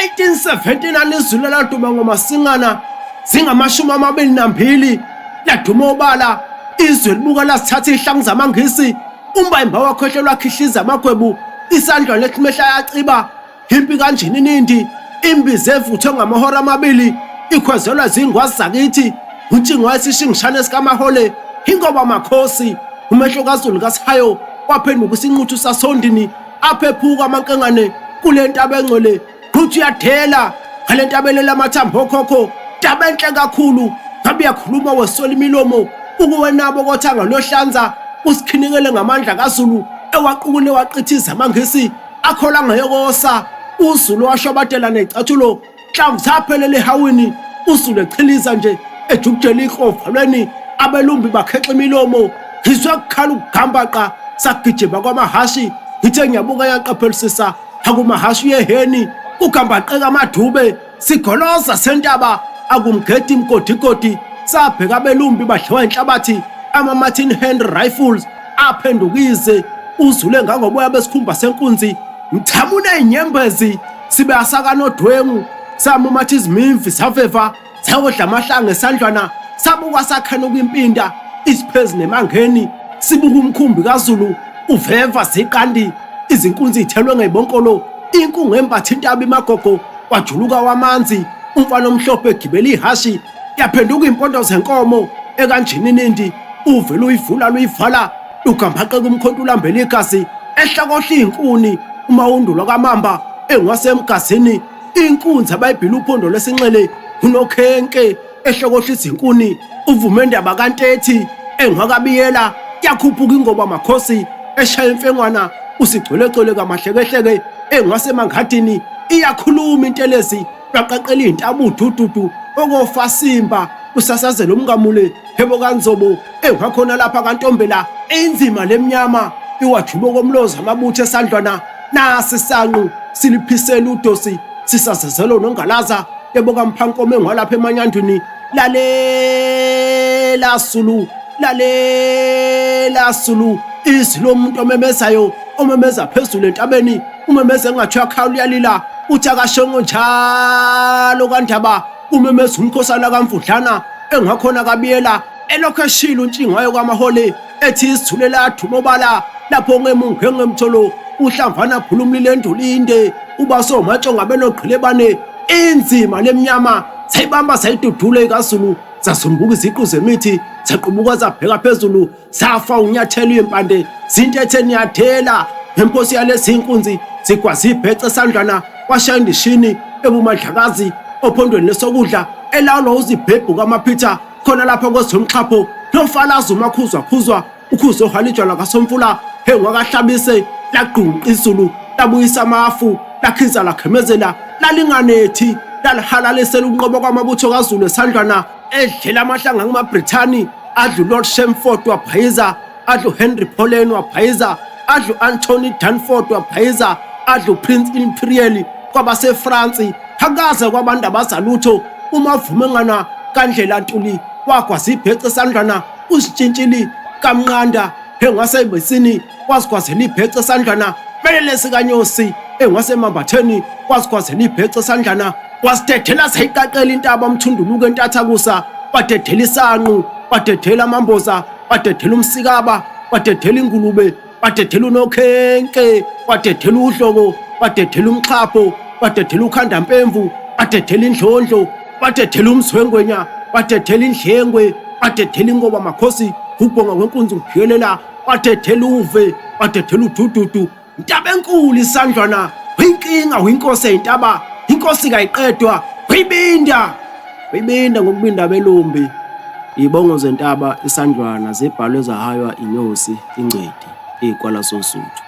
1879 izulu laduma ngomasingana zingama-22 laduma obala izwe libuka lasithatha iy'hlangu zamangisi umbayimba wakhohlelwa akhihliza amagwebu isandlwana ehlumehla yaciba impi kanjininindi imbiza evuthwe ngamahora amabili ikhwezelwa zingwazi zakithi untshingo wayesishingishane sikamahole ingoba makhosi umehlo kazulu kasihayo waphenduka isinquthu sasondini aphephuka amankengane kule ntaba engcwele futhi uyathela ngale ntabelela amathambo okhokho taba enhle kakhulu ngabe uyakhuluma wesola imilomo ukuwenabo kothanga lohlanza usikhinikele ngamandla kaZulu ewaqukule waqithiza amangisi akhola ngayokosa uZulu washwabadela necathulo nhlamvu zaphelela ehawini uZulu echiliza nje ejukujela ikrovalweni abelumbi bakhexa imilomo ngizwe kukhala ukugambaqa sagijima kwamahhashi ngithe ngiyabuka yaqaphelisisa akumahhashi uyeheni kugambaqeka amadube sigoloza sentaba akumgedi imgodigodi sabheka abelumbi badliwa inhlabathi ama-Martin Henry rifles aphendukize uzule ngangoboya besikhumba senkunzi mthamuna inyembezi sibe asakanodwengu samumatha izimimvi saveva sayodla amahlanga esandlwana sabuka sakhana kwimpinda isiphezi nemangeni sibuka umkhumbi kaZulu uveva ziqandi izinkunzi ithelwe ngeybonkolo inkungu embatha intaba imagogo kwajuluka wamanzi umfana omhlophe egibela ihashi yaphenduka impondo zenkomo ekanjininindi uvele uyivula luyivala lugambaqeka umkhonto ulambela igazi ehlokohla izinkuni umawundulo kamamba engwasemgazini inkunzi abayibhila uphondo lwesinxele unokhenke ehlokohla izinkuni uvume ndaba kantethi engwakabiyela yakhuphuka ingoba makhosi eshaya imfengwana usigcwelegcwele kamahlekehleke engwasemangadini iyakhuluma intelezi lwaqaqela iy'ntaba udududu okofasimba usasazela umngamule hebo kanzobo engwakhona lapha kantombela inzima lemnyama iwajuba komlozi amabutho esandlwana nasi sanqu siliphisela udosi sisazezelo nongalaza yebo kamphankomo engwalapha emanyandwini lalela sulu lalela sulu izwi lomuntu omemezayo omemeza phezulu entabeni umemeza engathi uyakhala uyalila uthi akashongo njalo kandaba umemeza umkhosana kamfudlana engakhona kabiyela elokhu eshilo untshingayo kwamahole ethi isithule laduma obala lapho ngemungengemtholo uhlamvana phula umlilo endulinde uba somatshonga benogqilebane inzima lemnyama sayibamba sayidudula ikazulu sasumbuka iziqu zemithi saqubuka sabheka phezulu safa unyathelo impande zintethe niyathela ngemposi yalezi inkunzi zigwaza ibhece esandlwana kwashaya indishini ebumadlakazi ophondweni lesokudla elawulwa uzibhebhu kamaphitha khona lapha kwezomxhapho nofalaza umakhuzwa khuzwa ukhuzo ohalijwa lakasomfula hengwakahlabise lagqunqa izulu labuyisa amafu lakhiza lakhemezela lalinganethi lalihalalisela ukunqoba kwamabutho kaZulu esandlwana edlela amahlanga kumaBrithani adla uLord Shamford wabhayiza adla uHenry Pollen wabhayiza adla u-Anthony Danford wabhayiza adla uPrince Imperial kwabaseFrance akaze kwabantu abazalutho umavumengana kandlela Ntuli wagwaza ibhece esandlwana usitshintshili kamnqanda engasebesini wazigwazela ibhece esandlana melelesi kanyosi engasemambatheni wazigwazela ibhece esandlana wasidedela sayiqaqela intaba umthunduluko entathakusa wadedela isanqu wadedela amamboza wadedela umsikaba wadedela ingulube wadedela unokhenke wadedela uhloko wadedela umxhapho wadedela ukhandampemvu wadedela indlondlo wadedela umzwengwenya wadedela indlengwe wadedela inkoba makhosi ukubonga kwenkunzi ngiphiyelela wadedela uve wadedela udududu ntaba enkulu isandlwana winkinga winkosi eyintaba inkosi kayiqedwa uyibinda uyibinda ngokubinda belumbi Iy'bongo zentaba isandlwana zibhalwe zahaywa inyosi ingcweti ikwala sosuthu.